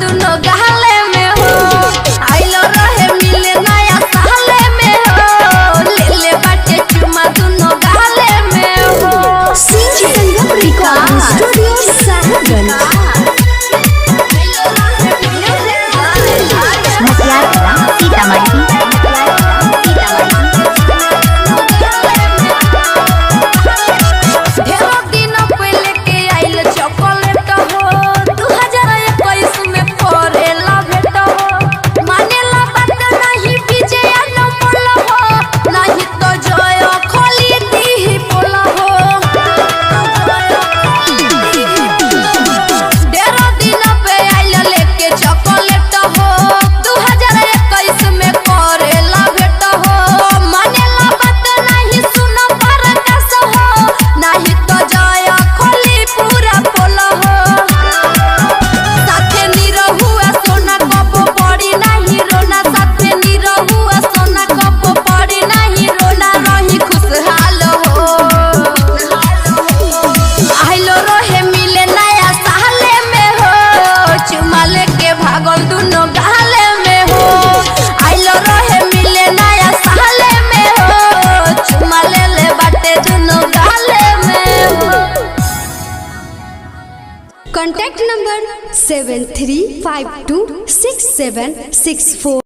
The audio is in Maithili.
दुनो गाले में हो। आइलो रहे मिले नया साले में हो, ले ले बाटे चुमा दुनो गाले में हो। संगम रिकॉर्डिंग स्टूडियो, साहिबगंज। मसियारा, सीतामढ़ी। ढेरो दिन पहले के आइल चॉकलेट हो, 2021 में करेला भेट हो। मानेला बात नहीं विजय अनमोल हो, नहीं तो जय खोली दीही पोल हो। ढेरो दिन पे आइल लेके चॉकलेट हो, 2021 में करेला भेट हो। मानेला बात नहीं सुन परकाश हो, नहीं तो जय खोली पूरा पोल हो। साथे निरहुआ सोना कबो पड़ी नाही रोना, साथे निरहुआ सोना कबो पड़ी नाही रोना, रही खुशहाल हो। आइलो रहे मिले नया साले में हो, चुमा लेके भागल दुनो गाले में हो। आइलो रहे मिले नया साले में हो, चुमा ले ले बाटे दुनो गाले में हो। Contact number 73526764.